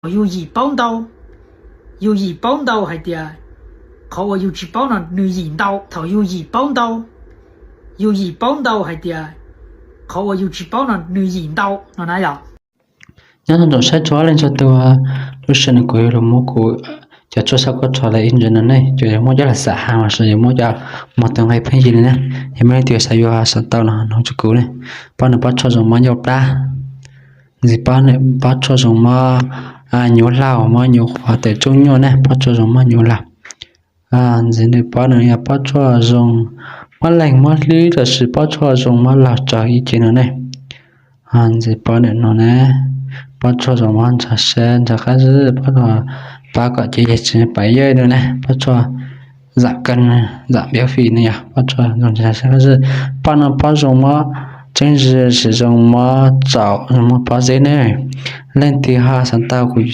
Thaum yus yim paub ntau, yus yim paub ntau hais tias qhov uas yus tsis paub no nws yim ntau. Thaum yus yim paub ntau, yus yim paub ntau hais tias qhov uas yus tsis paub no nws yim ntau no na yom. Nyob zoo tsoom saib txhua leej txhua tus, lub sij hawm no kuv yuav los muab kuv cov tshuaj sab koj rho lawm ib ntsis no ne, cov yuav muab coj los xam has los sis yuav muab coj mog tus nqe pheej yig li ne. Yog muaj leej twg xav yuav xav tau no nug txog kuv ne. Pob no pob tshuaj zoo mob ncauj plab. Ntxiv pob no pob tshuaj zoo mob nyuv laug, mob nyuv qhuav tawm tsoob nyuaj ne, pob tshuaj zoo mob nyuv laug. Ntxiv nws pob no yog pob tshuaj zoo mob leeg mob hlwb los sis pob tshuaj zoo mob laug tsaug ib ce no ne. Ntxiv pob no ne, pob tshuaj zoo mob ntshav sab ntshav qab zib, pob no pab kom cev yeeg tsis pais yaj no ne, pob tshuaj zam kawg zam béo fim ne yog pob tshuaj zoo ntshav sab qab zib. Pob no pob zoo mob tseeb zis, zoo mob tsaum, zoo mob pob zeb ne. Leej twg ho xav tau kuv